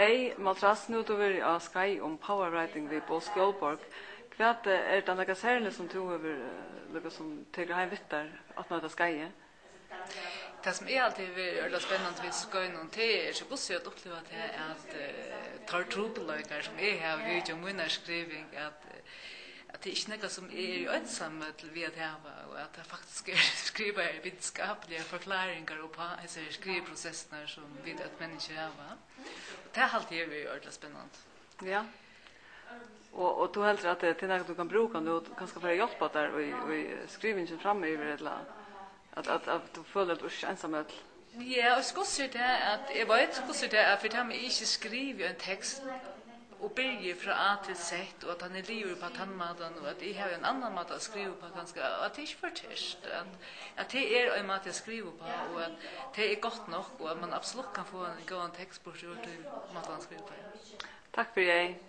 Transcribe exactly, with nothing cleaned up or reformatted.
Hey, Maltras, nú hevur tú verið á skeið um powerwriting við Boel Skjoldborg. Hvat, eh, er tað nakað serligt, sum tú hevur, eh, líka sum tekur heim við tær aftan á hetta skeiðið? Tað, sum eg altíð hevur verið øgiliga spennandi við skeiðunum, tað er, so hvussu eg uppliva tað, at, eh, teir trupulleikar, sum eg havi við hjá mínar skriving, at, eh, at tað er ikki nakað, sum eg eri einsamøll við at hava, og at tað faktiskt er skrivaðar vitskapligar forklaringar uppá hesar skriviprosessirnar, sum vit øll menniskju hava. Og tað haldi eg hevur verið øgiliga spennandi. Ja. Og, og tú heldur, at tað er nakað, tú kann brúka nú, kanska fyri at hjálpa tær í, í skrivingini framyvir, ella at, at, at tú følir, at tú ert ikki einsamøll? Ja, og hvussu er tað, at eg veit, hvussu er tað, at fyri tað, at eg ikki skrivi ein tekst og byrji frá A til Z, og at hann er liðugur upp á tann mátan, og at eg havi ein annan máta at skriva upp á, kanska, og at tað ikki forkert, at, at tað er ein máti at skriva upp á, og at tað er gott nokk, og at man absolutt kann fáa ein góðan tekst burtur úr tí mátan at skriva upp á. Takk fyri, Jay.